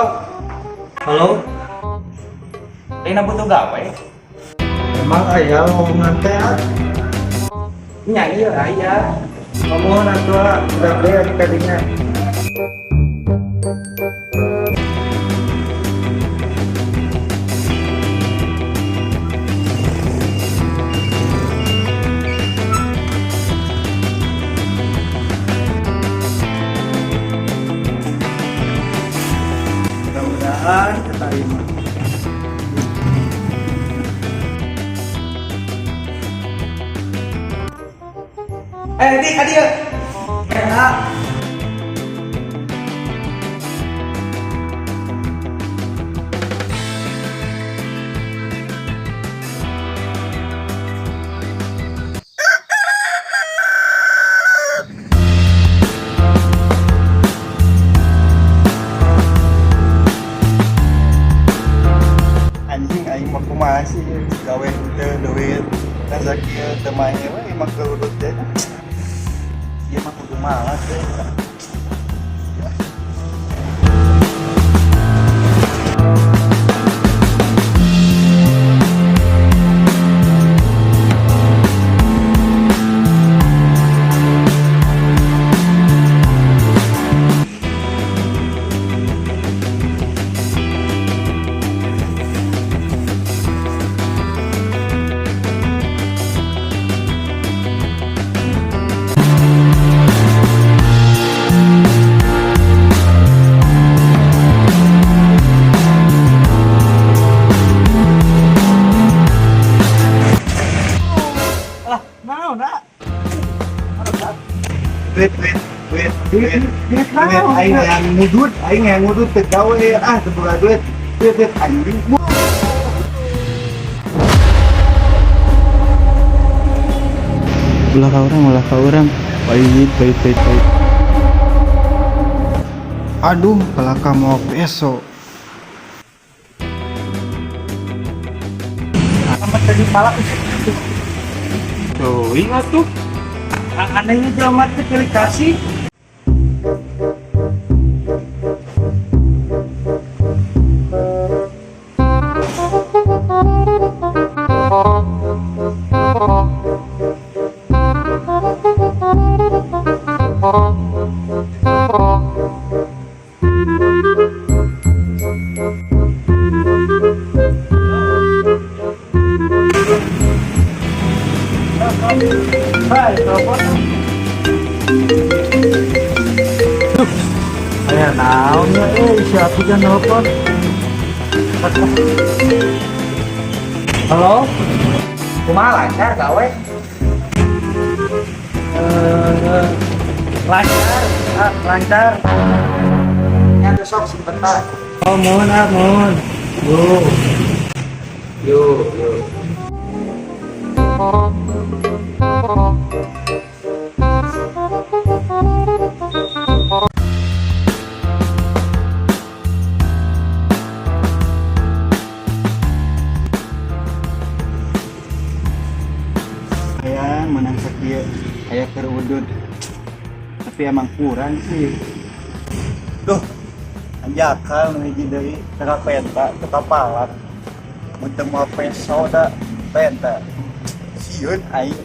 Halo, Halo, Lina butuh gawe. Emang aya lowongan teh, ah? Nya iya aya. Ngomong atuh ah, udah beli aja tadinya. Mudah-mudahan keterima. Eh, di ka dieu. Eh, ah. Anjing, aing mah kumaha sih, gawe teu duit, rezeki teu mahe we, mah geurudut teh. Ieu mah kudu malas teh. Lah, naon ah? Duit, duit, duit, duit, Duit duit, aing yang ngudut, aing yang ngudut teu gawe ah, teu boga duit, duit, duit, anjing. Ulah ka urang, ulah ka urang. Pahit, pahit, pahit, pahit. Aduh, pelaka mau besok. Amat tadi palak. Tuh, ingat tuh. Anehnya jelema teh pilih kasih. Hai, telepon. Aya naon ya, eh, siapa yang nelpon? Halo? Kumaha, lancar gawe? Eh, lancar, ah, lancar. Ya besok sebentar. Oh, mohon ah, mohon. Yo. Yo, yo. Aya menang sakieu, aya keur udud. Tapi emang kurang sih. Duh, anjakal nu hiji deui teu penta, teu kapalak. Mun teu moal peso da penta. Sieun aing.